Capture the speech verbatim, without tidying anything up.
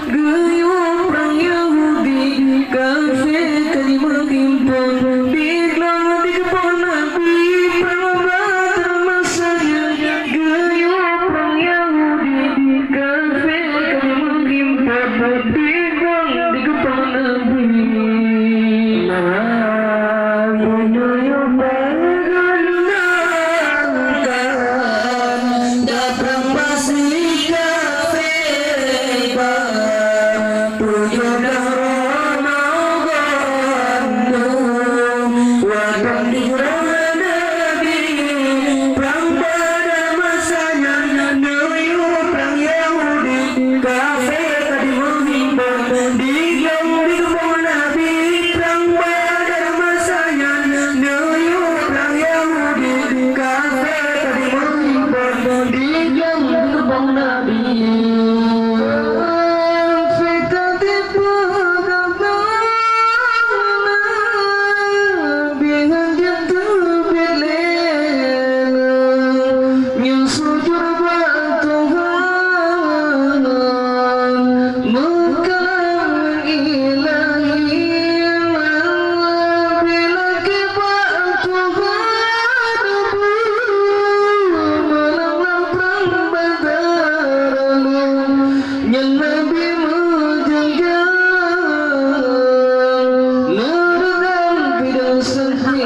Geuyue prang Yahudi, kafé ka jimeuimpon, diglong digeupok Nabi, prang bak masa nyan. Geuyue prang Yahudi, kafé ka jimeuimpon, diglong digeupok Nabi. Nabi geuyue prang Daprang bak si kafé ba tujoh blah Ramadhan. Watèe jijurah Nabi prang Badar masa nyan, neuyue prang Yahudi, kafé ka jimeuimpon, diglong digeupok Nabi prang Badar masa nyan, neuyue prang Yahudi, kafé ka jimeuimpon, diglong digeupok Nabi. Nabi hana teubiet lé ngon sujud bak Tuhan, meukalam ilahi, Nabi lakèe bak Tuhan, malam lam prang Badar, nyan Nabi meujeujang, meureugang bidang seuhé.